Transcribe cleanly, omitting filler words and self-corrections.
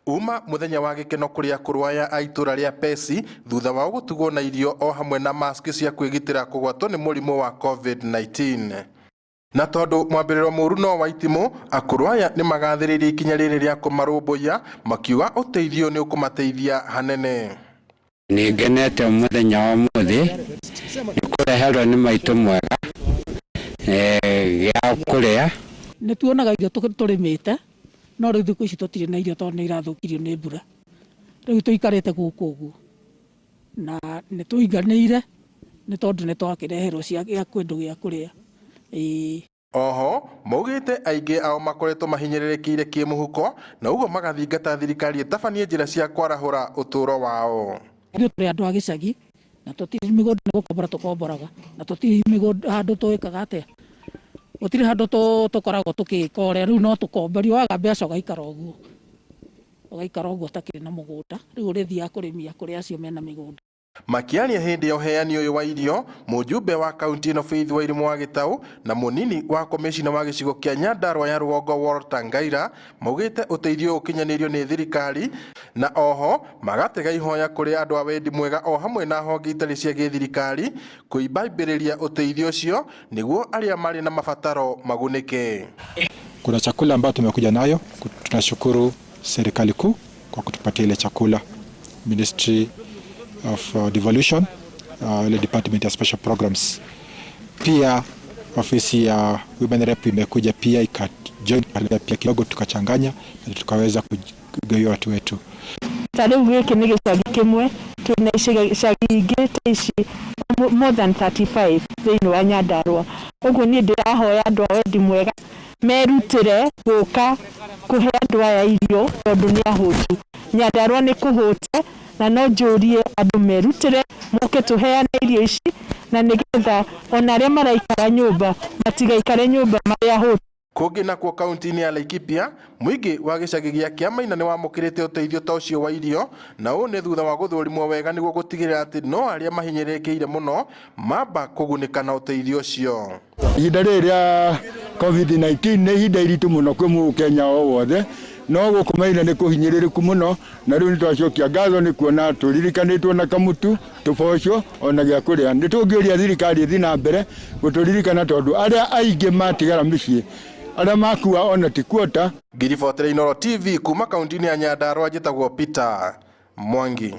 Uma muthenya wa gĩkeno kũrĩ akũrũ aya a itũra rĩa Pesi thutha wao gũtugwo na irio o hamwe na mask cia kwĩgitĩra kũgwatwo nĩ mũrimũ wa COVID-19. Na tondũ mwambĩrĩro mũru no wa itimũ, akũrũ aya nĩ magathĩrĩirie ikinya rĩrĩ rĩa kũmarũmbũiya makiuga ũteithio nĩ ũkũmateithia hanene. Nĩ ngenete mũthenya wa ũmũthĩ nĩ kũreherwo nĩ maitũ mwega gĩa kũrĩa. Nĩ tuonaga irio tũrĩmĩte no rĩu thikũ ici tũtirĩ na irio tondũ nĩ irathũkirio nĩ mbura. Rĩu tũikarĩte gũkũ ũguo na nĩ tũiganĩire nĩ tondũ nĩ twakĩreherwo kĩndũ gĩa kũrĩa, ĩĩ. Oho maugĩte aingĩ ao makoretwo mahinyĩrĩrĩkĩire kĩmũhuko na ũguo magathingata thirikari ĩtabanie njĩra cia kwarahũra ũtũũro wao. Ithuĩ tũrĩ andũ a gĩcagi na tũtirĩ mĩgũnda nĩ gũkombora tũkomboraga na tũtirĩ mĩgũnda handũ twĩkaga atĩa, gũtirĩ handũ tũkoragwo tũgĩka ũrĩa, rĩu no tũkomberio, waga mbeca ũgaikara ũguo, ũgaikara ũguo ũtakĩrĩ na mũgũnda, rĩu ũrĩthiaga kũrĩmia kũrĩ acio mena mĩgũnda. Makiaria hĩndĩ ya ũheani ũyũ wa irio, mũjumbe wa kaunti ĩno Faith Wairimu wa Gĩtaũ na mũnini wa komĩcina wa gĩcigo kĩa Nyandarua ya rũgongo Walter Ngaira maugĩte ũteithio ũyũ ũkinyanĩirio nĩ thirikari na oho magatega ihoya kũrĩ andũ a wendi mwega o hamwe na honge itarĩ cia gĩthirikari kũimbaimbĩrĩria ũteithio ũcio nĩguo arĩa marĩ na mabataro magunĩke. Kuna chakula ambayo tumekuja nayo. Tunashukuru serikali kuu kwa kutupatia ile chakula, Ministry of Devolution, ile Department ya Special Programs. Pia ofisi ya Women Rep imekuja pia ikajoin pia kidogo, tukachanganya na tukaweza kugawia watu wetu. Ta rĩu gĩkĩ nĩ gĩcagi kĩmwe, twĩna icagi ingĩ ta ici more than 35 thĩinĩ wa Nyandarua. Ũguo niĩ ndĩrahoya andũ a wendi mwega merutĩre gũka kũhe andũ aya irio tondũ nĩ ahũtu. Nyandarua nĩ kũhũte na no njũrie andũ merutĩre moke tũheane irio ici na nĩgetha ona arĩa maraikara nyũmba matigaikare nyũmba marĩ ahũtu. Kũngĩ nakuo kaunti-inĩ ya Laikipia, mũingĩ wa gĩcagi gĩa Kĩamaina nĩ wamũkĩrĩte ũteithio ta ũcio wa irio, na ũũ nĩ thutha wa gũthũrimwo wega nĩguo gũtigĩrĩra atĩ no arĩa mahinyĩrĩrĩkĩire mũno mamba kũgunĩka na ũteithio ũcio. Ihinda rĩrĩ rĩa COVID-19 nĩ ihinda iritũ mũno kwĩ Mũkenya o wothe, no gũkũ Maina nĩ kũhinyĩrĩrĩku mũno, na rĩu nĩ twacokia ngatho nĩ kuona tũririkanĩtwo na kamũtu, tũboco ona gĩa kũrĩa. Nĩ tũngĩũria thirikari ĩthiĩ na mbere gũtũririkana tondũ arĩa aingĩ matigara mĩciĩ, arĩa makua ona ti kuota. Ngiribotera Inooro TV kuma kaunti-inĩ ya Nyandarua, njĩtagwo Peter Mwangi.